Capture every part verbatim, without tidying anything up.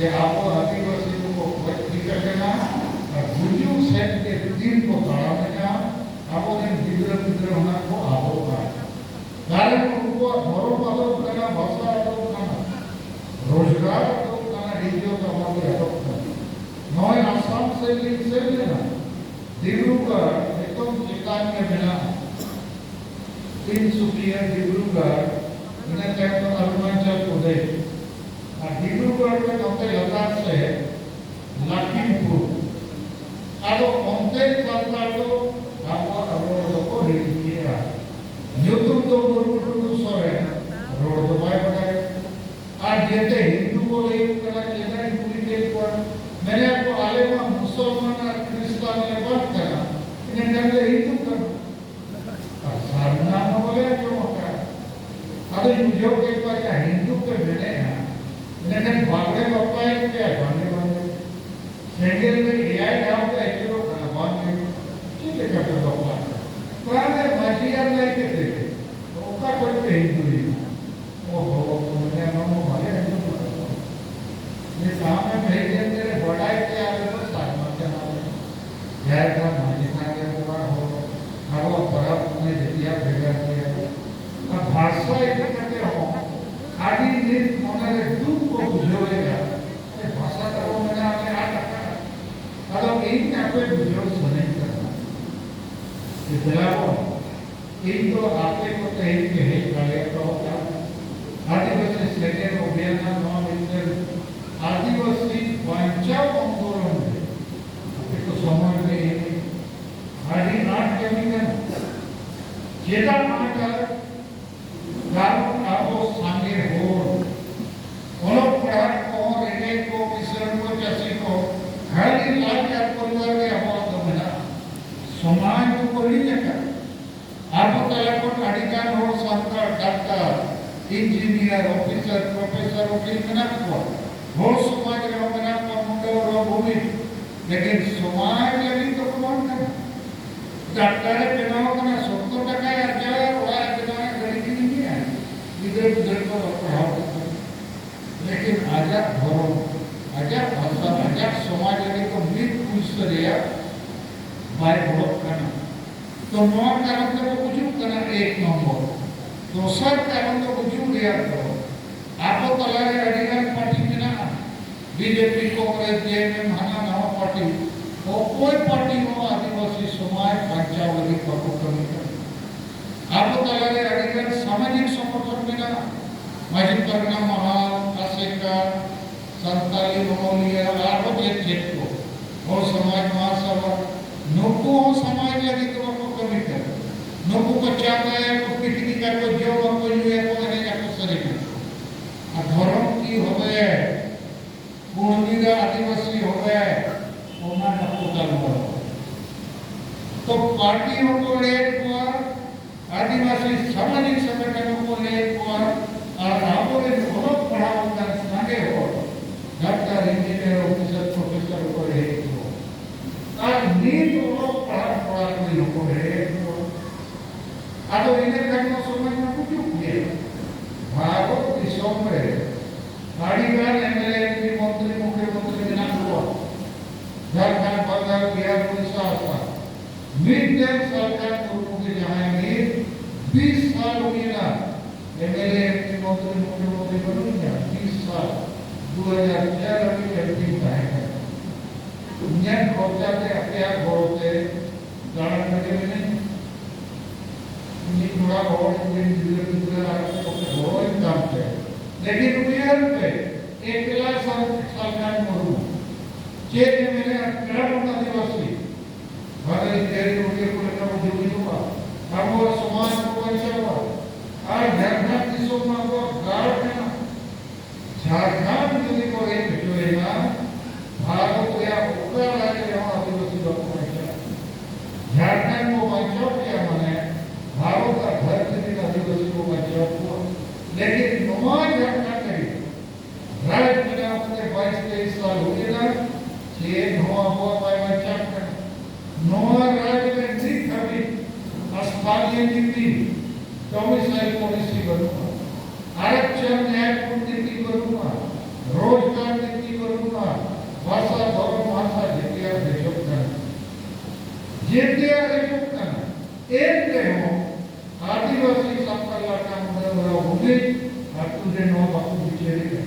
ᱡᱮ ᱟᱵᱚ ᱟᱹᱫᱤᱵᱟᱹᱥᱤ ᱫᱚᱠᱚ ᱜᱚᱡ ᱴᱷᱤᱠ ᱟᱠᱟᱱᱟ ᱟᱨ ᱜᱩᱡᱩᱜ ᱥᱮᱫ ᱜᱮ ᱫᱤᱱ ᱠᱚ ᱛᱟᱲᱟᱢᱮᱫᱼᱟ᱾ ᱟᱵᱚᱨᱮᱱ ᱜᱤᱫᱽᱨᱟᱹ ᱯᱤᱫᱽᱨᱟᱹ ᱚᱱᱟ ᱠᱚ ᱟᱫᱚᱜᱼᱟ᱾ ᱠᱟᱨᱚᱱ ᱩᱱᱠᱩᱣᱟᱜ ᱫᱷᱚᱨᱚᱢ ᱟᱫᱚᱜ ᱠᱟᱱᱟ, ᱵᱷᱟᱥᱟ ᱟᱫᱚᱜ ᱠᱟᱱᱟ, ᱨᱳᱡᱽᱜᱟᱨ ᱟᱫᱚᱜ ᱠᱟᱱᱟ, ᱤᱡᱽᱡᱚᱛ ᱟᱵᱚ ᱟᱫᱚᱜ ᱠᱟᱱᱟ᱾ ᱱᱚᱜᱼᱚᱭ ᱟᱥᱟᱢ ᱥᱮᱫ ᱞᱤᱧ ᱥᱮᱱ ᱞᱮᱱᱟ, ᱰᱤᱵᱽᱨᱩᱜᱚᱲ ᱮᱠᱫᱚᱢ ᱪᱮᱛᱟᱱ ᱨᱮ ᱢᱮᱱᱟᱜᱼᱟ, ᱛᱤᱱᱥᱩᱠᱤᱭᱟ, ᱰᱤᱵᱽᱨᱩᱜᱚᱲ, ᱤᱱᱟᱹ ᱛᱟᱭᱚᱢ ᱫᱚ ᱚᱨᱩᱱᱟᱪᱚᱞ ᱯᱨᱚᱫᱮᱥ᱾ ᱟᱨ ᱰᱤᱵᱽᱨᱩᱜᱚᱲ ᱨᱮ ᱱᱚᱛᱮ ᱞᱟᱛᱟᱨ ᱥᱮᱫ ᱞᱟᱠᱷᱤᱢᱯᱩᱨ᱾ ᱟᱫᱚ ᱚᱱᱛᱮ ᱥᱟᱱᱛᱟᱲ ᱫᱚ ᱟᱵᱚᱣᱟᱜ ᱨᱚᱲ ᱫᱚᱠᱚ ᱦᱤᱲᱤᱧ ᱠᱮᱜᱼᱟ᱾ ᱧᱩᱛᱩᱢ ᱫᱚ ᱢᱩᱨᱢᱩ ᱴᱩᱰᱩ ᱥᱚᱨᱮᱱ, ᱨᱚᱲ ᱫᱚ ᱵᱟᱭ ᱵᱟᱰᱟᱭᱟ᱾ ᱟᱨ ᱡᱮᱛᱮ ᱦᱤᱱᱫᱩ ᱠᱚ ᱞᱟᱹᱭ ᱠᱟᱱᱟ, ᱪᱮᱫᱟᱜ ᱤᱧ ᱠᱩᱞᱤ ᱠᱮᱫ ᱠᱚᱣᱟ? ᱢᱮᱱᱮᱫ ᱠᱚ, "ᱟᱞᱮ ᱢᱟ ᱢᱩᱥᱚᱞᱢᱟᱱ ᱟᱨ ᱠᱷᱨᱤᱥᱴᱟᱱ ᱞᱮ ᱵᱟᱝ ᱠᱟᱱᱟ, ᱤᱱᱟᱹ ᱠᱷᱟᱱ ᱞᱮ ᱦᱤᱱᱫᱩ ᱠᱟᱱᱟ᱾ ᱟᱨ ᱥᱟᱨᱱᱟ ᱢᱟ ᱵᱟᱞᱮ ᱟᱸᱡᱚᱢ ᱟᱠᱟᱫ᱾" ᱟᱫᱚᱧ ᱵᱩᱡᱷᱟᱹᱣ ᱠᱮᱫ ᱠᱚᱣᱟ, ᱡᱟ ᱦᱤᱱᱫᱩ ᱯᱮ ᱢᱮᱱᱮᱫᱼᱟ, ᱤᱱᱟᱹ ᱠᱷᱟᱱ ᱵᱟᱯᱞᱟ ᱵᱟᱯᱞᱟᱭᱮᱫ ᱯᱮᱭᱟ ᱵᱟᱝᱜᱮ ᱵᱟᱝᱜᱮ᱾ ᱥᱮᱸᱜᱮᱞ ᱨᱮ ᱮᱭᱟᱭ ᱫᱷᱟᱣ ᱯᱮ ᱟᱹᱪᱩᱨᱚᱜ ᱠᱟᱱᱟ ᱵᱟᱝᱜᱮ᱾ ᱪᱮᱫ ᱞᱮᱠᱟ ᱯᱮ ᱵᱟᱯᱞᱟᱜ ᱠᱟᱱᱟ? ᱛᱟᱦᱞᱮ ᱢᱟᱹᱡᱷᱤ ᱟᱨ ᱱᱟᱭᱠᱮ ᱛᱮᱜᱮ᱾ ᱚᱠᱟ ᱠᱷᱚᱱ ᱯᱮ ᱦᱤᱱᱫᱩᱭᱮᱱᱟ? ᱚᱦᱚ, ᱢᱟᱱᱮ ᱱᱚᱣᱟ ᱢᱟ ᱵᱟᱞᱮ ᱟᱸᱡᱚᱢ ᱟᱠᱟᱫᱟ᱾ ᱱᱤᱛ ᱟᱢᱮᱢ ᱦᱮᱡ ᱮᱱᱛᱮ ᱵᱟᱰᱟᱭ ᱠᱮᱫᱟ, ᱟᱞᱮ ᱫᱚ ᱥᱟᱨᱱᱟ ᱠᱟᱱᱟᱞᱮ᱾ ᱡᱟᱦᱮᱨ ᱛᱷᱟᱱ ᱢᱟᱹᱡᱷᱤ ᱛᱷᱟᱱ ᱨᱮ ᱵᱚᱸᱜᱟ ᱦᱚᱲ, ᱟᱵᱚᱣᱟᱜ ᱯᱚᱨᱚᱵᱽ ᱯᱩᱱᱟᱹᱭ ᱡᱚᱛᱚᱣᱟᱜ ᱵᱷᱮᱜᱟᱨ ᱜᱮᱭᱟ᱾ ᱟᱨ ᱵᱷᱟᱥᱟ ᱤᱫᱤ ᱠᱟᱛᱮ ᱦᱚᱸ ᱟᱹᱰᱤ ᱱᱤᱛ ᱢᱚᱱᱮᱨᱮ ᱫᱩᱠ ᱠᱚ ᱵᱩᱡᱷᱟᱹᱣᱮᱫᱼᱟ᱾ ᱟᱨᱮ, ᱵᱷᱟᱥᱟ ᱛᱟᱵᱚ ᱢᱮᱱᱟᱜᱼᱟ, ᱟᱯᱮ ᱟᱫ ᱟᱠᱟᱫᱼᱟ᱾ ᱟᱫᱚ ᱤᱧ ᱟᱯᱮ ᱵᱩᱡᱷᱟᱹᱣ ᱥᱟᱱᱟᱧ ᱠᱟᱱᱟ᱾ ᱡᱮ ᱫᱮᱞᱟ ᱵᱚᱱ, ᱤᱧ ᱫᱚ ᱟᱯᱮ ᱠᱚ ᱛᱮᱦᱮᱧ ᱯᱮ ᱦᱮᱡ ᱫᱟᱲᱮᱭᱟᱠᱟᱣᱫᱟ᱾ ᱟᱹᱫᱤᱵᱟᱹᱥᱤ ᱥᱮᱪᱮᱫ ᱚᱵᱷᱤᱭᱟᱱ ᱱᱚᱣᱟ ᱢᱤᱫᱴᱮᱱ ᱟᱹᱫᱤᱵᱟᱹᱥᱤ ᱵᱟᱧᱪᱟᱣ ᱟᱱᱫᱳᱞᱚᱱ ᱨᱮ ᱟᱯᱮ ᱠᱚ ᱥᱚᱢᱚᱭ ᱯᱮ ᱮᱢ, ᱟᱹᱰᱤ ᱟᱸᱴ ᱠᱟᱹᱢᱤ ᱠᱟᱱᱟ᱾ ᱪᱮᱫᱟᱜ ᱟᱸᱴᱟ? ᱠᱟᱨᱚᱱ ᱟᱵᱚ ᱥᱟᱸᱜᱮ ᱦᱚᱲ, ᱚᱞᱚᱜ ᱯᱟᱲᱦᱟᱜ ᱠᱚᱦᱚᱸ ᱨᱮᱸᱜᱮᱡ ᱠᱚ, ᱠᱤᱥᱟᱹᱬ ᱠᱚ, ᱪᱟᱹᱥᱤ ᱠᱚ, ᱠᱷᱟᱹᱞᱤ ᱞᱟᱡ ᱟᱨ ᱯᱚᱨᱤᱵᱟᱨ ᱜᱮ ᱟᱵᱚᱣᱟᱜ ᱫᱚ ᱢᱮᱱᱟᱜᱼᱟ᱾ ᱥᱚᱢᱟᱡᱽ ᱫᱚᱠᱚ ᱦᱤᱲᱤᱧ ᱟᱠᱟᱫ᱾ ᱟᱵᱚ ᱛᱟᱞᱟ ᱠᱷᱚᱱ ᱟᱹᱰᱤ ᱜᱟᱱ ᱦᱚᱲ Santal doctor, engineer, officer, professor, ᱩᱠᱤᱞ ᱢᱮᱱᱟᱜ ᱠᱚᱣᱟ᱾ ᱦᱚᱲ ᱥᱚᱢᱟᱡᱽ ᱨᱮᱦᱚᱸ ᱢᱮᱱᱟᱜ ᱠᱚᱣᱟ ᱢᱩᱱᱰᱟᱹ, ᱦᱚᱲ, ᱵᱷᱩᱢᱤ᱾ ᱞᱮᱠᱤᱱ ᱥᱚᱢᱟᱡᱽ ᱞᱟᱹᱜᱤᱫ ᱫᱚᱠᱚ ᱵᱟᱝ ᱠᱟᱱᱟ᱾ ᱰᱟᱠᱛᱟᱨᱮ ᱵᱮᱱᱟᱣ ᱠᱟᱱᱟ, ᱥᱚᱛᱛᱚᱨ ᱴᱟᱠᱟᱭ ᱟᱨᱡᱟᱣᱟ, ᱚᱲᱟᱜ ᱮ ᱵᱮᱱᱟᱣᱟ, ᱜᱟᱹᱰᱤ ᱠᱤᱨᱤᱧ ᱠᱮᱜᱼᱟᱭ, ᱜᱤᱫᱽᱨᱟᱹ ᱯᱤᱫᱽᱨᱟᱹ ᱠᱚ ᱚᱞᱚᱜ ᱯᱟᱲᱦᱟᱣ ᱠᱮᱫ ᱠᱚᱣᱟ᱾ ᱞᱮᱠᱤᱱ ᱟᱡᱟᱜ ᱫᱷᱚᱨᱚᱢ, ᱟᱡᱟᱜ ᱵᱷᱟᱥᱟ, ᱟᱡᱟᱜ ᱥᱚᱢᱟᱡᱽ ᱞᱟᱹᱜᱤᱫ ᱫᱚ ᱢᱤᱫ ᱯᱩᱭᱥᱟᱹ ᱨᱮᱭᱟᱜ ᱵᱟᱭ ᱜᱚᱲᱚᱜ ᱠᱟᱱᱟ᱾ ᱛᱚ ᱱᱚᱣᱟ ᱠᱟᱨᱚᱱ ᱛᱮᱠᱚ ᱜᱩᱡᱩᱜ ᱠᱟᱱᱟ, ᱮᱠ ᱱᱚᱢᱵᱚᱨ᱾ ᱫᱚᱥᱟᱨ ᱠᱟᱨᱚᱱ ᱫᱚ ᱜᱩᱡᱩᱜ ᱨᱮᱭᱟᱜ ᱫᱚ ᱟᱵᱚ ᱛᱟᱞᱟᱨᱮ ᱟᱹᱰᱤ ᱜᱟᱱ ᱯᱟᱨᱴᱤ ᱢᱮᱱᱟᱜᱼᱟ, ᱵᱤᱡᱮᱯᱤ, ᱠᱚᱝᱜᱨᱮᱥ, ᱡᱮᱮᱢᱮᱢ, ᱦᱟᱱᱟ ᱱᱟᱣᱟ ᱯᱟᱨᱴᱤ᱾ ᱚᱠᱚᱭ ᱯᱟᱨᱴᱤ ᱦᱚᱸ ᱟᱹᱫᱤᱵᱟᱹᱥᱤ ᱥᱚᱢᱟᱡᱽ ᱵᱟᱧᱪᱟᱣ ᱞᱟᱹᱜᱤᱫ ᱵᱟᱠᱚ ᱠᱟᱹᱢᱤ ᱠᱟᱱᱟ᱾ ᱟᱵᱚ ᱛᱟᱞᱟᱨᱮ ᱟᱹᱰᱤ ᱜᱟᱱ ᱥᱟᱢᱟᱡᱤᱠ ᱥᱚᱝᱜᱚᱴᱷᱚᱱ ᱢᱮᱱᱟᱜᱼᱟ, ᱢᱟᱹᱡᱷᱤ ᱯᱟᱨᱜᱟᱱᱟ ᱢᱟᱦᱟᱞ, ᱟᱥᱮᱠᱟ, ᱥᱟᱱᱛᱟᱞᱤ ᱚᱱᱚᱞᱤᱭᱟᱹ, ᱟᱨᱦᱚᱸ ᱪᱮᱫ ᱪᱮᱫ ᱠᱚ, ᱦᱚᱲ ᱥᱚᱢᱟᱡᱽ ᱢᱟᱦᱟᱥᱟᱵᱷᱟ, ᱱᱩᱠᱩ ᱦᱚᱸ ᱥᱚᱢᱟᱡᱽ ᱞᱟᱹᱜᱤᱫ ᱫᱚ ᱵᱟᱠᱚ ᱠᱟᱹᱢᱤ ᱠᱟᱱᱟ᱾ ᱱᱩᱠᱩ ᱠᱚ ᱪᱟᱸᱫᱟᱭᱟᱠᱚ, ᱯᱤᱠᱱᱤᱠ ᱟᱠᱚ, ᱡᱚᱢ ᱟᱠᱚ, ᱧᱩᱭᱟᱠᱚ, ᱮᱱᱮᱡ ᱟᱠᱚ, ᱥᱮᱨᱮᱧ ᱟᱠᱚ᱾ ᱟᱨ ᱫᱷᱚᱨᱚᱢ ᱠᱤ ᱦᱚᱵᱮ, ᱠᱩᱲᱢᱤ ᱫᱚ ᱟᱹᱫᱤᱵᱟᱹᱥᱤ ᱦᱚᱵᱮ, ᱚᱱᱟ ᱵᱟᱠᱚ ᱜᱟᱞᱢᱟᱨᱟᱣᱟ᱾ ᱛᱚ ᱯᱟᱨᱴᱤ ᱦᱚᱸᱠᱚ ᱮᱲᱮᱭᱮᱫ ᱠᱚᱣᱟ, ᱟᱹᱫᱤᱵᱟᱹᱥᱤ ᱥᱟᱢᱟᱡᱤᱠ ᱥᱚᱝᱜᱚᱴᱷᱚᱱ ᱦᱚᱸᱠᱚ ᱮᱲᱮᱭᱮᱫ ᱠᱚᱣᱟ, ᱟᱨ ᱟᱵᱚᱨᱮᱱ ᱚᱞᱚᱜ ᱯᱟᱲᱦᱟᱣ ᱟᱠᱟᱱ ᱥᱟᱸᱜᱮ ᱦᱚᱲ, ᱰᱟᱠᱛᱟᱨ, ᱤᱧᱡᱤᱱᱤᱭᱟᱨ, ᱚᱯᱷᱤᱥᱟᱨ, ᱯᱨᱚᱯᱷᱮᱥᱚᱨ ᱦᱚᱸᱠᱚ ᱮᱲᱮᱭᱮᱫ ᱠᱚᱣᱟ᱾ ᱟᱨ ᱱᱤᱛ ᱚᱞᱚᱜ ᱯᱟᱲᱦᱟᱣ ᱠᱚᱲᱟ ᱠᱩᱲᱤ ᱦᱚᱸᱠᱚ ᱮᱲᱮᱭᱮᱫ ᱠᱚᱣᱟ᱾ ᱟᱫᱚ ᱤᱱᱟᱹ ᱠᱷᱟᱱ ᱢᱟ ᱥᱚᱢᱟᱡᱽ ᱢᱟ ᱜᱩᱡᱩᱜ ᱜᱮ᱾ ᱵᱷᱟᱨᱚᱛ ᱫᱤᱥᱚᱢ ᱨᱮ ᱟᱹᱰᱤ ᱜᱟᱱ ᱮᱢᱮᱞᱮ, ᱮᱢᱯᱤ, ᱢᱚᱱᱛᱨᱤ, ᱢᱩᱠᱷᱭᱚᱢᱚᱱᱛᱨᱤ ᱢᱮᱱᱟᱜ ᱠᱚᱣᱟ᱾ ᱡᱷᱟᱲᱠᱷᱚᱸᱰ, ᱵᱟᱝᱜᱟᱞ, ᱵᱤᱦᱟᱨ, ᱩᱲᱤᱥᱥᱟ, ᱟᱥᱟᱢ᱾ ᱢᱤᱫᱴᱮᱱ ᱥᱟᱞᱠᱷᱟᱱ ᱢᱩᱨᱢᱩ ᱜᱮ, ᱡᱟᱦᱟᱸᱭ ᱱᱤᱛ ᱵᱤᱥ ᱥᱟᱞ ᱦᱩᱭᱮᱱᱟ, ᱮᱢᱮᱞᱮ, ᱮᱢᱯᱤ, ᱢᱚᱱᱛᱨᱤ, ᱢᱩᱠᱷᱭᱚᱢᱚᱱᱛᱨᱤ ᱵᱟᱹᱱᱩᱜ ᱮᱭᱟ᱾ ᱵᱤᱥ ᱥᱟᱞ, ᱫᱩ ᱦᱟᱡᱟᱨ ᱪᱟᱨ ᱦᱟᱹᱵᱤᱡ ᱮᱢᱯᱤ ᱛᱟᱦᱮᱸ ᱠᱟᱱᱟ᱾ ᱤᱧᱟᱹᱜ ᱠᱷᱚᱨᱪᱟ ᱛᱮ, ᱟᱯᱮᱭᱟᱜ ᱜᱚᱲᱚ ᱛᱮ ᱫᱟᱬᱟᱱ ᱨᱮᱜᱮ ᱢᱮᱱᱟᱹᱧ᱾ ᱤᱧᱤᱡ ᱠᱚᱲᱟ ᱦᱚᱲ, ᱤᱧᱨᱮᱱ ᱜᱤᱫᱽᱨᱟᱹ ᱯᱤᱫᱽᱨᱟᱹ ᱟᱨ ᱟᱯᱮ ᱠᱚᱯᱮ ᱜᱚᱲᱚᱧ ᱠᱟᱱ ᱛᱮ᱾ ᱞᱮᱠᱤᱱ ᱩᱭᱦᱟᱹᱨ ᱯᱮ, ᱮᱠᱞᱟ ᱥᱟᱞ-, ᱥᱟᱞᱠᱷᱟᱱ ᱢᱩᱨᱢᱩ ᱪᱮᱫ ᱮ ᱢᱮᱱᱮᱫᱼᱟ, ᱯᱮᱲᱟ ᱵᱚᱱ ᱟᱹᱫᱤᱵᱟᱹᱥᱤ᱾ ᱵᱷᱟᱜᱮ ᱡᱟᱹᱨᱤ ᱩᱱᱤ ᱠᱚ ᱞᱮᱠᱟ ᱵᱚ ᱡᱩᱢᱤᱫᱚᱜᱼᱟ, ᱟᱵᱚᱣᱟᱜ ᱥᱚᱢᱟᱡᱽ ᱵᱚ ᱵᱟᱧᱪᱟᱣᱟ᱾ ᱟᱨ ᱡᱷᱟᱲᱠᱷᱚᱸᱰ ᱫᱤᱥᱚᱢ ᱢᱟ ᱟᱵᱚᱣᱟᱜ ᱜᱟᱲ ᱠᱟᱱᱟ᱾ ᱡᱷᱟᱲᱠᱷᱚᱸᱰ ᱡᱩᱫᱤ ᱠᱚ ᱨᱮᱡ ᱦᱚᱪᱚᱭᱮᱱᱟ, ᱵᱷᱟᱨᱚᱛ ᱨᱮᱭᱟᱜ ᱚᱠᱟ ᱨᱟᱡᱽ ᱨᱮᱦᱚᱸ ᱟᱹᱫᱤᱵᱟᱹᱥᱤ ᱵᱟᱠᱚ ᱵᱟᱧᱪᱟᱜᱼᱟ᱾ ᱡᱷᱟᱲᱠᱷᱚᱸᱰ ᱠᱚ ᱵᱟᱧᱪᱟᱣ ᱠᱮᱭᱟ, ᱢᱟᱱᱮ ᱵᱷᱟᱨᱚᱛ ᱟᱨ ᱫᱷᱟᱹᱨᱛᱤ ᱨᱮᱱ ᱟᱹᱫᱤᱵᱟᱹᱥᱤ ᱠᱚ ᱵᱟᱧᱪᱟᱣ ᱠᱚᱣᱟ᱾ ᱞᱮᱠᱤᱱ ᱱᱚᱣᱟ ᱡᱷᱟᱲᱠᱷᱚᱸᱰ ᱨᱮ ᱨᱟᱡᱽ ᱵᱮᱱᱟᱣ ᱠᱟᱛᱮ ᱵᱟᱭᱤᱥ ᱛᱮᱭᱤᱥ ᱥᱟᱞ ᱦᱩᱭ ᱮᱱᱟ, ᱪᱮᱫ ᱦᱚᱸ ᱟᱵᱚᱣᱟᱜ ᱵᱟᱭ ᱵᱟᱧᱪᱟᱜ ᱠᱟᱱᱟ᱾ ᱱᱚᱣᱟ ᱨᱟᱡᱽ ᱨᱮ ᱱᱤᱛ ᱫᱷᱟᱹᱵᱤᱡ ᱥᱛᱷᱟᱱᱤᱭᱚ ᱱᱤᱛᱤ, domicile policy ᱵᱟᱹᱱᱩᱜᱼᱟ, ᱟᱨᱚᱠᱪᱷᱚᱱ ᱱᱤᱛᱤ ᱵᱟᱹᱱᱩᱜᱼᱟ, ᱨᱳᱡᱽᱜᱟᱨ ᱱᱤᱛᱤ ᱵᱟᱹᱱᱩᱜᱼᱟ᱾ ᱡᱮᱛᱮᱭᱟᱜ ᱦᱤᱡᱩᱜ ᱠᱟᱱᱟ᱾ ᱮᱱ ᱨᱮᱦᱚᱸ ᱟᱹᱫᱤᱵᱟᱹᱥᱤ ᱥᱟᱱᱛᱟᱲ ᱞᱟᱠᱟᱱ ᱫᱚ ᱵᱷᱩᱢᱤ ᱟᱹᱛᱩ ᱨᱮ ᱱᱚᱣᱟ ᱵᱟᱠᱚ ᱵᱤᱪᱟᱹᱨᱮᱫᱟ᱾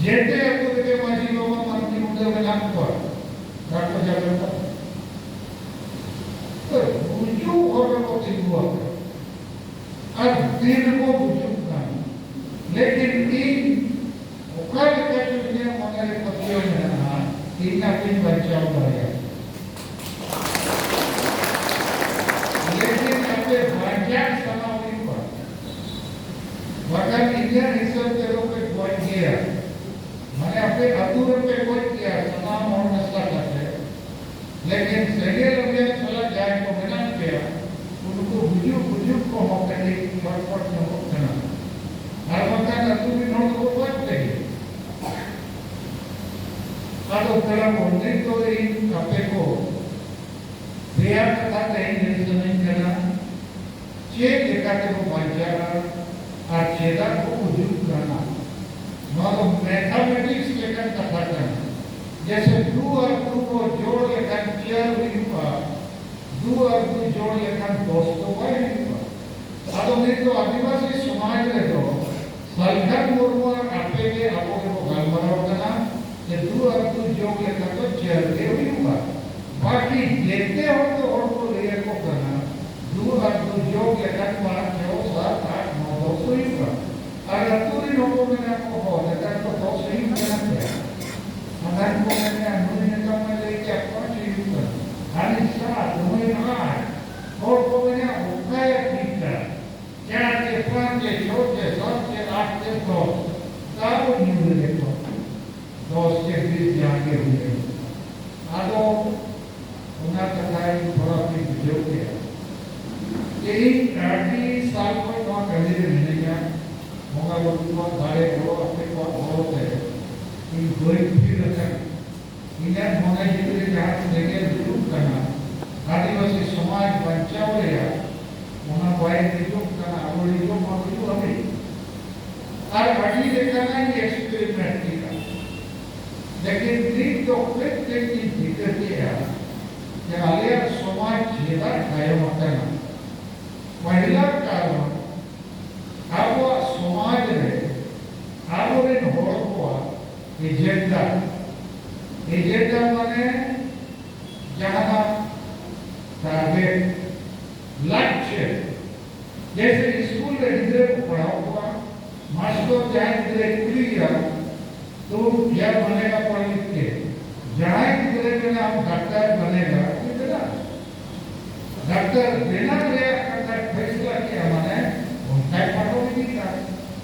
ᱡᱮᱛᱮ ᱟᱹᱛᱩ ᱨᱮᱜᱮ ᱢᱟᱹᱡᱷᱤ ᱵᱟᱵᱟ ᱢᱟᱹᱡᱷᱤ ᱵᱩᱰᱷᱟᱹ ᱢᱮᱱᱟᱜ ᱠᱚᱣᱟ, ᱵᱟᱠᱚ ᱡᱟᱜᱨᱚᱛᱚ᱾ ᱛᱚ, ᱜᱩᱡᱩᱜ ᱦᱚᱲ ᱨᱮᱠᱚ ᱛᱤᱸᱜᱩ ᱟᱠᱟᱱᱟ᱾ ᱟᱨ ᱛᱤ ᱨᱮᱠᱚ ᱜᱩᱡᱩᱜ ᱠᱟᱱ᱾ ᱞᱮᱠᱤᱱ ᱤᱧ ᱚᱠᱟ ᱞᱮᱠᱟ ᱪᱚ ᱤᱧᱟᱹᱜ ᱢᱚᱱᱮ ᱨᱮ ᱯᱟᱹᱛᱭᱟᱹᱣ ᱢᱮᱱᱟᱜᱼᱟ, ᱤᱧ ᱟᱯᱮᱧ ᱵᱟᱧᱪᱟᱣ ᱫᱟᱲᱮᱭᱟᱜᱼᱟ᱾ ᱞᱮᱠᱤᱱ ᱟᱯᱮ ᱵᱟᱧᱪᱟᱣ ᱥᱟᱱᱟ ᱦᱩᱭᱩᱜᱼᱟ, ᱵᱟᱠᱷᱟᱱ ᱤᱧᱟᱹᱜ ᱦᱤᱥᱟᱹᱵ ᱛᱮᱫᱚ ᱯᱮ ᱜᱚᱡ ᱜᱮᱭᱟ᱾ ᱢᱟᱱᱮ ᱟᱯᱮ ᱟᱹᱛᱩ ᱨᱮᱯᱮ ᱜᱚᱡ ᱜᱮᱭᱟ ᱥᱟᱱᱟᱢ ᱦᱚᱲ ᱢᱮᱥᱟ ᱠᱟᱛᱮ᱾ ᱞᱮᱠᱤᱱ ᱥᱮᱸᱜᱮᱞ ᱚᱵᱷᱤᱭᱟᱱ ᱥᱟᱞᱟᱜ ᱡᱟᱦᱟᱸᱭ ᱠᱚ ᱢᱮᱱᱟᱜ ᱯᱮᱭᱟ, ᱩᱱᱠᱩ ᱜᱩᱡᱩᱜ ᱜᱩᱡᱩᱜ ᱠᱚᱦᱚᱸ ᱠᱟᱹᱴᱤᱡ ᱪᱷᱚᱴᱯᱚᱴ ᱧᱚᱜᱚᱜ ᱠᱟᱱᱟ᱾ ᱟᱨ ᱵᱟᱝᱠᱷᱟᱱ ᱟᱹᱛᱩ ᱨᱤᱱ ᱦᱚᱲ ᱫᱚᱠᱚ ᱜᱚᱡ ᱯᱮ ᱜᱮᱭᱟ᱾ ᱟᱫᱚ ᱯᱮᱲᱟ ᱠᱚ, ᱱᱤᱛ ᱫᱚ ᱤᱧ ᱟᱯᱮ ᱠᱚ ᱯᱮᱭᱟ ᱠᱟᱛᱷᱟ ᱛᱮᱦᱮᱧ ᱞᱟᱹᱭ ᱥᱟᱱᱟᱧ ᱠᱟᱱᱟ, ᱪᱮᱫ ᱞᱮᱠᱟ ᱛᱮᱵᱚ ᱵᱟᱧᱪᱟᱜᱼᱟ ᱟᱨ ᱪᱮᱫᱟᱜ ᱵᱚ ᱜᱩᱡᱩᱜ ᱠᱟᱱᱟ᱾ ᱱᱚᱣᱟ ᱫᱚ ᱢᱮᱛᱷᱟᱢᱮᱴᱤᱠᱥ ᱞᱮᱠᱟᱱ ᱠᱟᱛᱷᱟ ᱠᱟᱱᱟ᱾ ᱡᱮᱥᱮ ᱫᱩ ᱟᱨ ᱫᱩ ᱵᱚ ᱡᱳᱲ ᱞᱮᱠᱷᱟᱱ ᱪᱟᱨ ᱦᱩᱭᱩᱜᱼᱟ, ᱫᱩ ᱟᱨ ᱫᱩ ᱡᱳᱲ ᱞᱮᱠᱷᱟᱱ ᱫᱚᱥ ᱫᱚ ᱵᱟᱭ ᱦᱩᱭᱩᱜᱼᱟ᱾ ᱟᱫᱚ ᱱᱤᱛ ᱫᱚ ᱟᱹᱫᱤᱵᱟᱹᱥᱤ ᱥᱚᱢᱟᱡᱽ ᱨᱮᱫᱚ ᱥᱟᱞᱠᱷᱟᱱ ᱢᱩᱨᱢᱩ ᱟᱨ ᱟᱯᱮ ᱜᱮ ᱟᱵᱚ ᱜᱮᱵᱚ ᱜᱟᱞᱢᱟᱨᱟᱣ ᱠᱟᱱᱟ ᱡᱮ ᱫᱩ ᱟᱨ ᱫᱩ ᱡᱳᱜᱽ ᱞᱮᱠᱷᱟᱱ ᱫᱚ ᱪᱟᱨ ᱜᱮ ᱦᱩᱭᱩᱜᱼᱟ᱾ ᱵᱟᱹᱠᱤ ᱡᱮᱛᱮ ᱦᱚᱲ ᱫᱚ ᱦᱚᱲ ᱠᱚ ᱞᱟᱹᱭ ᱟᱠᱚ ᱠᱟᱱᱟ, ᱫᱩ ᱟᱨ ᱫᱩ ᱡᱳᱜᱽ ᱞᱮᱠᱷᱟᱱ ᱯᱟᱸᱪ, ᱪᱷᱚ, ᱥᱟᱛ, ᱟᱴ, ᱱᱚ, ᱫᱚᱥ ᱦᱩᱭᱩᱜᱼᱟ᱾ ᱟᱨ ᱟᱹᱛᱩ ᱨᱮᱱ ᱦᱚᱲ ᱠᱚ ᱢᱮᱱᱟ ᱠᱚ, "ᱦᱚᱸ, ᱱᱮᱛᱟᱨ ᱫᱚ ᱫᱚᱥ ᱦᱩᱭᱩᱜ ᱠᱟᱱᱟ ᱥᱮ?" ᱟᱫᱷᱟᱱ ᱠᱚ ᱢᱮᱱᱟ, "ᱱᱩᱭ ᱱᱮᱛᱟᱨ ᱢᱟ ᱞᱟᱹᱭ ᱠᱮᱫ ᱯᱟᱸᱪ ᱦᱩᱭᱩᱜ ᱠᱟᱱᱟ, ᱦᱟᱹᱱᱤ ᱥᱟᱛ, ᱱᱩᱭ ᱟᱴ᱾" ᱦᱚᱲ ᱠᱚ ᱢᱮᱱᱟ, "ᱚᱠᱟᱭ ᱴᱷᱤᱠᱟ?" ᱪᱟᱨ ᱪᱮ ᱯᱟᱸᱪ ᱪᱮ ᱪᱷᱚ ᱪᱮ ᱥᱟᱛ ᱪᱮ ᱟᱴ ᱪᱮ ᱫᱚᱥ, ᱛᱟᱣ ᱧᱩᱨ ᱨᱮ ᱠᱚ ᱫᱚᱥ ᱪᱮ ᱵᱤᱥ ᱡᱟᱦᱟᱸ ᱜᱮ ᱦᱩᱭ ᱮᱱ᱾ ᱟᱫᱚ ᱚᱱᱟ ᱠᱟᱛᱷᱟ ᱤᱧ ᱛᱷᱚᱲᱟ ᱯᱮ ᱵᱩᱡᱷᱟᱹᱣ ᱠᱮᱫᱼᱟ᱾ ᱛᱮᱦᱮᱧ ᱟᱹᱰᱤ ᱥᱟᱞ ᱠᱷᱚᱱ ᱱᱚᱣᱟ ᱠᱟᱹᱢᱤ ᱨᱮ ᱢᱤᱱᱟᱹᱧᱟ᱾ ᱵᱚᱸᱜᱟ ᱵᱩᱨᱩ ᱠᱚᱣᱟᱜ ᱫᱟᱲᱮ ᱜᱚᱲᱚ, ᱟᱯᱮ ᱠᱚᱣᱟᱜ ᱜᱚᱲᱚ ᱛᱮ ᱤᱧ ᱵᱟᱹᱧ ᱛᱷᱤᱨ ᱟᱠᱟᱱᱟ᱾ ᱤᱧᱟᱹᱜ ᱢᱚᱱᱮ ᱡᱤᱣᱤ ᱨᱮ ᱡᱟᱦᱟᱸ ᱥᱮᱸᱜᱮᱞ ᱡᱩᱞᱩᱜ ᱠᱟᱱᱟ, ᱟᱹᱫᱤᱵᱟᱹᱥᱤ ᱥᱚᱢᱟᱡᱽ ᱵᱟᱧᱪᱟᱣ ᱨᱮᱭᱟᱜ, ᱚᱱᱟ ᱵᱟᱭ ᱱᱤᱡᱚᱜ ᱠᱟᱱᱟ, ᱟᱵᱚ ᱱᱤᱡᱚᱜ ᱢᱟ ᱜᱩᱡᱩᱜ ᱦᱟᱹᱵᱤᱡ᱾ ᱟᱨ ᱟᱹᱰᱤ ᱞᱮᱠᱟᱱᱟᱜ ᱤᱧ ᱮᱠᱥᱯᱮᱨᱤᱢᱮᱱᱴ ᱠᱮᱫᱟ, ᱞᱮᱠᱤᱱ ᱱᱤᱛ ᱫᱚ ᱠᱟᱹᱡ ᱠᱟᱹᱡ ᱤᱧ ᱴᱷᱤᱠᱟᱹ ᱠᱮᱫᱼᱟ ᱡᱮ ᱟᱞᱮᱭᱟᱜ ᱥᱚᱢᱟᱡᱽ ᱪᱮᱫᱟᱜ ᱛᱟᱭᱚᱢ ᱟᱠᱟᱱᱟ᱾ ᱯᱟᱹᱦᱤᱞᱟ ᱠᱟᱨᱚᱱ, ᱟᱵᱚᱣᱟᱜ ᱥᱚᱢᱟᱡᱽ ᱨᱮ ᱟᱵᱚᱨᱮᱱ ᱦᱚᱲ ᱠᱚᱣᱟᱜ ᱮᱡᱮᱱᱰᱟ, ᱮᱡᱮᱱᱰᱟ ᱢᱟᱱᱮ ᱡᱟᱦᱟᱱᱟᱜ ᱴᱟᱨᱜᱮᱴ, ᱞᱟᱠᱪᱟᱨ, ᱡᱮᱭᱥᱮ ᱥᱠᱩᱞ ᱨᱮ ᱜᱤᱫᱽᱨᱟᱹ ᱠᱚ ᱯᱟᱲᱦᱟᱣ ᱠᱚᱣᱟ, ᱢᱟᱥᱴᱚᱨ ᱡᱟᱦᱟᱸᱭ ᱜᱤᱫᱽᱨᱟᱹᱭ ᱠᱩᱞᱤᱭᱮᱭᱟ, "ᱛᱩᱢ ᱠᱭᱟ ᱵᱟᱱᱮᱜᱟ ᱯᱚᱲᱷ ᱞᱤᱠᱷ ᱠᱮ?" ᱡᱟᱦᱟᱸᱭ ᱜᱤᱫᱽᱨᱟᱹ ᱢᱮᱱᱟ, "ᱦᱟᱢ ᱰᱟᱠᱛᱟᱨ ᱵᱟᱱᱮᱜᱟ," ᱩᱱᱤ ᱢᱮᱱᱟ, ᱰᱟᱠᱛᱟᱨ ᱵᱮᱱᱟᱣ ᱨᱮᱭᱟᱜ ᱠᱟᱛᱷᱟ ᱯᱷᱮᱥᱞᱟ ᱠᱮᱜᱼᱟ, ᱢᱟᱱᱮ ᱚᱱᱠᱟᱭ ᱯᱟᱲᱦᱟᱣ ᱤᱫᱤ ᱠᱟᱱᱟ,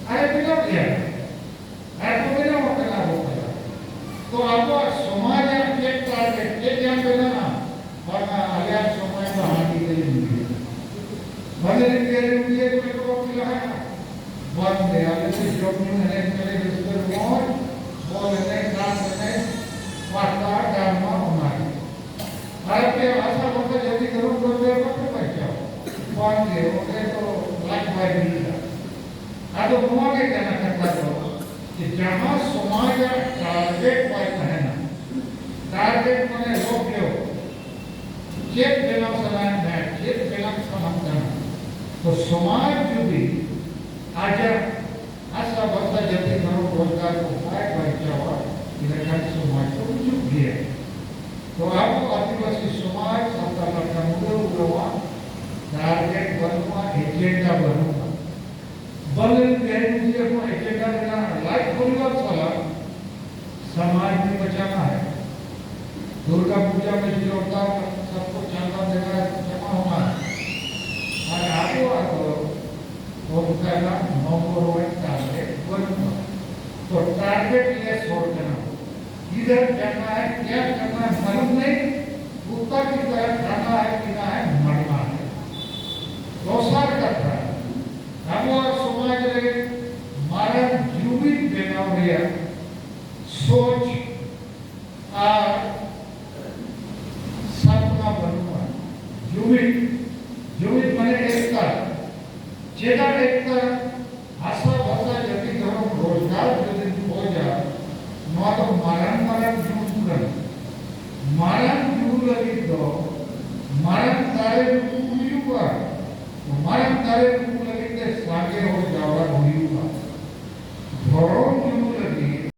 ᱟᱨᱮ ᱵᱮᱱᱟᱣ ᱜᱮᱭᱟ᱾ ᱟᱨ ᱠᱚ ᱵᱮᱱᱟᱣ ᱟᱠᱟᱱᱟ ᱟᱵᱚ ᱛᱟᱞᱟ᱾ ᱛᱚ ᱟᱵᱚᱣᱟᱜ ᱥᱚᱢᱟᱡᱽ ᱟᱜ ᱪᱮᱫ ᱴᱟᱨᱜᱮᱴ, ᱪᱮᱫ ᱧᱟᱢ ᱢᱮᱱᱟᱜᱼᱟ? ᱵᱟᱝᱟ, ᱟᱞᱮᱭᱟᱜ ᱥᱚᱢᱟᱡᱽ ᱫᱚ ᱦᱟᱺᱰᱤ ᱛᱮᱞᱮ ᱧᱩᱭᱟ᱾ ᱵᱟᱞᱮ ᱧᱩᱭᱟ, ᱧᱩᱭᱟ ᱠᱚ ᱮᱛᱚᱦᱚᱵ ᱞᱟᱦᱟᱜᱼᱟ᱾ ᱵᱟᱝ ᱜᱮ, ᱟᱞᱮ ᱫᱚ ᱡᱚᱢ ᱧᱩ ᱮᱱᱮᱡ ᱛᱮᱞᱮ ᱨᱟᱹᱥᱠᱟᱹ ᱨᱚᱢᱚᱡᱽ, ᱵᱚᱞ ᱮᱱᱮᱡ, ᱰᱟᱱᱥ ᱮᱱᱮᱡ, ᱯᱟᱛᱟ, ᱰᱨᱟᱢᱟ, ᱚᱱᱟ ᱜᱮ᱾ ᱟᱨ ᱟᱯᱮ ᱵᱷᱟᱥᱟ, ᱵᱷᱟᱥᱟ, ᱡᱟᱹᱛᱤ, ᱫᱷᱚᱨᱚᱢ, ᱫᱷᱚᱨᱢ ᱵᱟᱯᱮ ᱵᱟᱧᱪᱟᱣᱟ᱾ ᱵᱟᱝ ᱜᱮ, ᱚᱸᱰᱮ ᱫᱚ ᱞᱟᱡ ᱵᱟᱭ ᱵᱤᱲᱤᱜᱼᱟ᱾ ᱟᱫᱚ ᱱᱚᱣᱟ ᱜᱮ ᱠᱟᱱᱟ ᱠᱟᱛᱷᱟ ᱫᱚ, ᱡᱮ ᱡᱟᱦᱟᱸ ᱥᱚᱢᱟᱡᱽ ᱟᱜ ᱴᱟᱨᱜᱮᱴ ᱵᱟᱭ ᱛᱟᱦᱮᱱᱟ, ᱴᱟᱨᱜᱮᱴ ᱢᱟᱱᱮ ᱞᱚᱠᱠᱷᱚ, ᱪᱮᱫ ᱵᱮᱱᱟᱣ ᱥᱟᱱᱟᱭᱮᱫ ᱢᱮᱭᱟ, ᱪᱮᱫ ᱵᱮᱱᱟᱣ ᱥᱟᱱᱟᱢ ᱠᱟᱱᱟ, ᱛᱚ ᱥᱚᱢᱟᱡᱽ ᱡᱩᱫᱤ ᱟᱡᱟᱜ ᱵᱷᱟᱥᱟ, ᱵᱷᱟᱥᱟ, ᱡᱟᱹᱛᱤ, ᱫᱷᱚᱨᱚᱢ, ᱨᱳᱡᱽᱜᱟᱨ ᱠᱚ ᱵᱟᱭ ᱵᱟᱧᱪᱟᱣᱟ, ᱤᱱᱟᱹᱠᱷᱟᱱ ᱥᱚᱢᱟᱡᱽ ᱫᱚ ᱜᱩᱡᱩᱜ ᱜᱮᱭᱟ᱾ ᱛᱚ ᱟᱵᱚ ᱟᱹᱫᱤᱵᱟᱹᱥᱤ ᱥᱚᱢᱟᱡᱽ, ᱥᱟᱱᱛᱟᱲ ᱞᱮᱠᱟ ᱢᱩᱰᱟᱹ ᱩᱨᱟᱣᱟ ᱴᱟᱨᱜᱮᱴ ᱵᱟᱹᱱᱩᱜᱼᱟ, ᱮᱡᱮᱱᱰᱟ ᱵᱟᱹᱱᱩᱜᱼᱟ᱾ ᱵᱟᱞᱮ ᱵᱮᱦᱮ ᱢᱩᱡᱤᱭᱟ ᱠᱚ ᱮᱡᱮᱱᱰᱟ ᱢᱮᱱᱟᱜᱼᱟ, ᱞᱟᱡ ᱯᱚᱨᱤᱵᱟᱨ ᱥᱟᱞᱟᱜ ᱥᱚᱢᱟᱡᱽ ᱵᱤ ᱵᱟᱪᱟᱱᱟ ᱦᱟᱭ᱾ ᱫᱩᱨᱜᱟ ᱯᱩᱡᱟ ᱢᱮ ᱡᱚᱨᱫᱟᱨ ᱥᱚᱵᱠᱚ ᱪᱟᱸᱫᱟ ᱫᱮᱱᱟ ᱡᱟᱢᱟ ᱦᱚᱱᱟ ᱦᱟᱭ᱾ ᱟᱨ ᱟᱵᱚᱣᱟᱜ ᱫᱚ ᱚᱱᱠᱟᱱᱟᱜ ᱱᱚᱢᱵᱚᱨ ᱣᱟᱭᱤᱡ ᱴᱟᱨᱜᱮᱴ ᱵᱟᱹᱱᱩᱜᱼᱟ᱾ ᱛᱚ ᱴᱟᱨᱜᱮᱴ ᱞᱮᱥ ᱦᱚᱲ ᱠᱟᱱᱟ ᱵᱚ᱾ ᱠᱤᱫᱷᱟᱨ ᱡᱟᱱᱟ ᱦᱟᱭ, ᱠᱭᱟ ᱠᱟᱨᱱᱟ ᱦᱟᱭ, ᱢᱟᱞᱩᱢ ᱱᱟᱦᱤ, ᱠᱩᱛᱛᱟ ᱠᱤ ᱛᱟᱨᱦᱟ ᱠᱷᱟᱱᱟ ᱦᱟᱭ, ᱯᱤᱱᱟ ᱦᱟᱭ, ᱢᱟᱨᱱᱟ ᱦᱟᱭ᱾ ᱫᱚᱥᱟᱨ ᱠᱟᱛᱷᱟ, ᱟᱵᱚᱣᱟᱜ ᱥᱚᱢᱟᱡᱽ ᱨᱮ ᱢᱟᱨᱟᱝ ᱡᱩᱢᱤᱫ ᱵᱮᱱᱟᱣ ᱨᱮᱭᱟᱜ ᱥᱳᱪ ᱟᱨ ᱥᱟᱯᱱᱟ ᱵᱟᱹᱱᱩᱜᱼᱟ᱾ ᱡᱩᱢᱤᱫ, ᱡᱩᱢᱤᱫ ᱢᱟᱱᱮ ᱮᱠᱛᱟ᱾ ᱪᱮᱫᱟᱜ ᱮᱠᱛᱟ? ᱵᱷᱟᱥᱟ, ᱵᱷᱟᱥᱟ, ᱡᱟᱹᱛᱤ, ᱫᱷᱚᱨᱚᱢ, ᱨᱳᱡᱽᱜᱟᱨ ᱡᱩᱫᱤᱢ ᱠᱷᱚᱡᱟ, ᱱᱚᱣᱟ ᱫᱚ ᱢᱟᱨᱟᱝ ᱢᱟᱨᱟᱝ ᱡᱩᱢᱤᱫ ᱠᱟᱱᱟ᱾ ᱢᱟᱨᱟᱝ ᱡᱩᱢᱤᱫ ᱞᱟᱹᱜᱤᱫ ᱫᱚ ᱢᱟᱨᱟᱝ ᱫᱟᱲᱮ ᱱᱩᱠᱩ ᱠᱚ ᱦᱤᱡᱩᱜᱼᱟ᱾ ᱢᱟᱨᱟᱝ ᱫᱟᱲᱮ ᱱᱩᱠᱩ